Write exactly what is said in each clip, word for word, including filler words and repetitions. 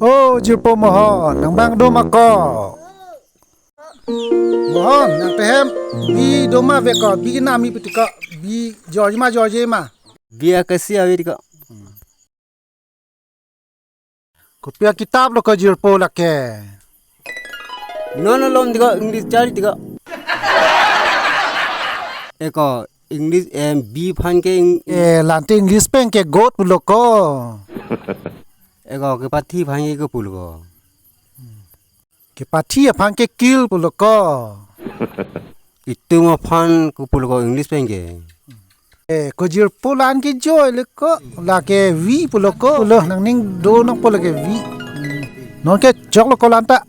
O jirpo Mohon, nang bang do ma ko? Mohon, nang tehem bi do ma ave ko, bi kenam mi piti ko, bi jorji ma jorji ma. Bi akasi ave ti ko. Kopi akitap lo ko jirpo lake? Non alom ti ko, English charli ti ko. Eko English em bi aphan ke eng- Eh, lante English pen ke goat pulo ko. Eko kepathi aphan ke ko pulo ko. Kepathi aphan ke kill pulo ko. Itum aphan ko pulo ko English pen ke. Eh, ko jirpo la-an kejoi le ko, lake vi pulo ko. Pulo nangning do nangpo lake vi. Non ke chok lo ko lanta.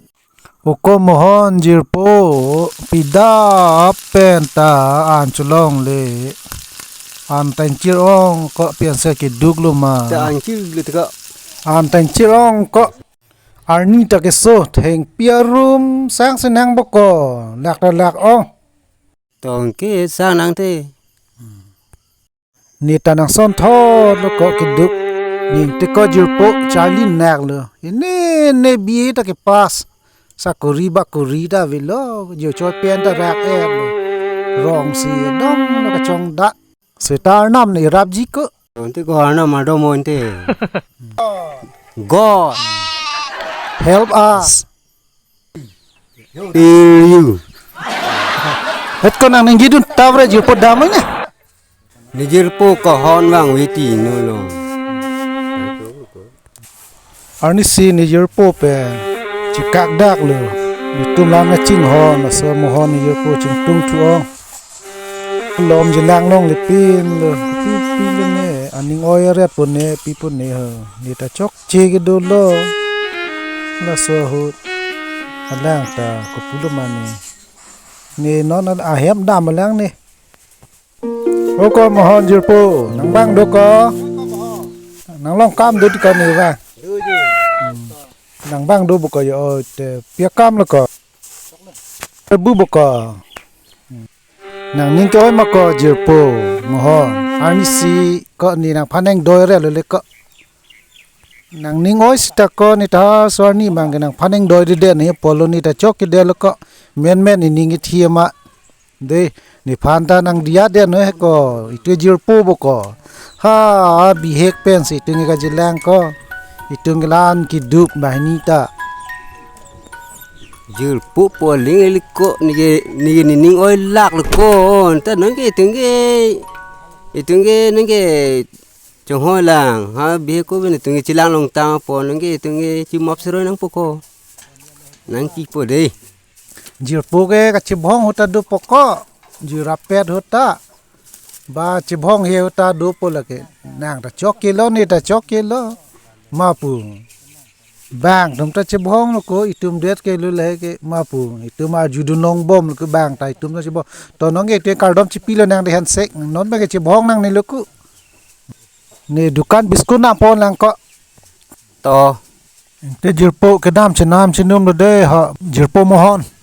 O ko Mohon jirpo, pida pen ta an cholongle. An tangchir ong ko, pensi keduk lo ma. Ta an chir le ti ko. An tangchir ong ko. Arni ta keso thengpi arum sang senang boko, lak ta lak ong. Tong ke sang nang te. Ne ta nang son thot lo ko keduk. Ning te ko jirpo charli nak lo. Ine ne bi ta kepass. Sakori bakori ta avelo. Jo choi pen ta rak er lo. Rong si dong lo kachongdat. Seta arnam ne rapji ko. Ante ko arnam adom ante. God, help us. Hear you. Het ko nangning gidun tavre jirpo dam ne. Ne jirpo ko hon vangve ti no lo. Arnisi ne jirpo pen chikak dak lo. Itum lang na chinghon, laso Mohon ne jirpo chingtung thu ong. Lom jilang long le pin lo. Pi pi le ne, aning oi aret po ne, pi po ne ho. Ne ta chokche kedo lo. Laso ahut. Alang ta kopulo ma ne. Ne non ahem dam alang ne. O ko Mohon jirpo, nang bang do ko? Nang long kam do ti ko ne bang. Hmm. Nang bang do bu ko yo, o te pi akam lo ko? Te bu bu ko. Hmm. Nangning ke-oi ma ko jirpo Mohon? Arnisi ko ne nangphan nangdoi re lo le ko. Nangning oi sita ko ne ta so arni bang ke nangphan nangdoi de de ne pulo, ne ta chok kedo lo ko. Men men ne ning ithi ma. De, nephan ta nang diya de no he ko, itum jirpo bu ko. Ha, bihek pensi itum ke kajilang ko. Itum ke la-an keduk banghini ta. Jirpo pu aling ili ko, neke, neke nening oi lak lo ko. Anta nang ke itum ke, itum ke nang ke chonghoi lang. Ha, bihek ko ben itum ke chilang long tang po, nang ke itum ke chimap siroi nangpo ko. Nang kipo de. Jirpo ke kachibhong ahut ta dopo ko, jirapet ahut ta. Ba chibhong he ahut ta dopo lake. Nang ta chokche lo, ne ta chokche lo. Ma pu. Bang atum ta chibhong lo ko, itum det ke lo le ke, ma pu. Itum arjudun nongbom lo ke bang ta itum ta chibhong. To nang ke te kardom chipi lo nang de handshake. Non ba ke chibhong nangne lo ko. Ne dukan biscuit nangpon lang ko. To. Te jirpo kedam chenam chenum lo de ha, jirpo Mohon.